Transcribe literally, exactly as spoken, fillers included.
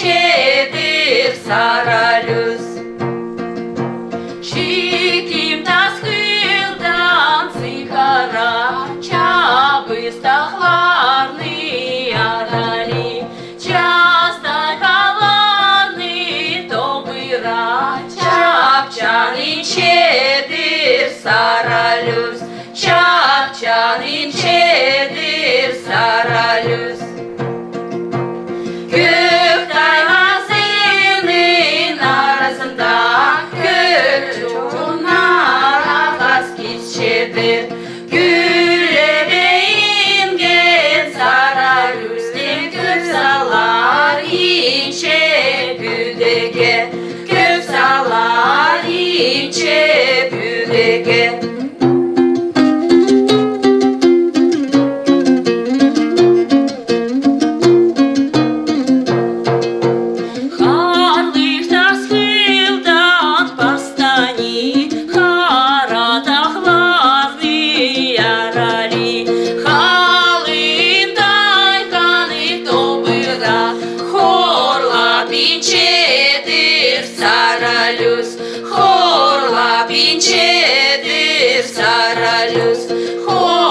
incedir Sara Lüz. Çikim tas hıldan sihara, çabıs tahlarnı yarali, çastaykalarnı tobıra, çapçan incedir Sara Lüz, çapçan incedir Sara Lüz. Kök taygasının arasında kök çocuklar akas kişçedir. Külebeyin gen Sara Lüzden köp salar ince püdege, köp salar ince püdege. Harlık tas hıldan pastani, hara tahlarnı yarali, halın taykanı tobıra, horlap incedir Sara Lüz, horlap incedir Sara Lüz, hor-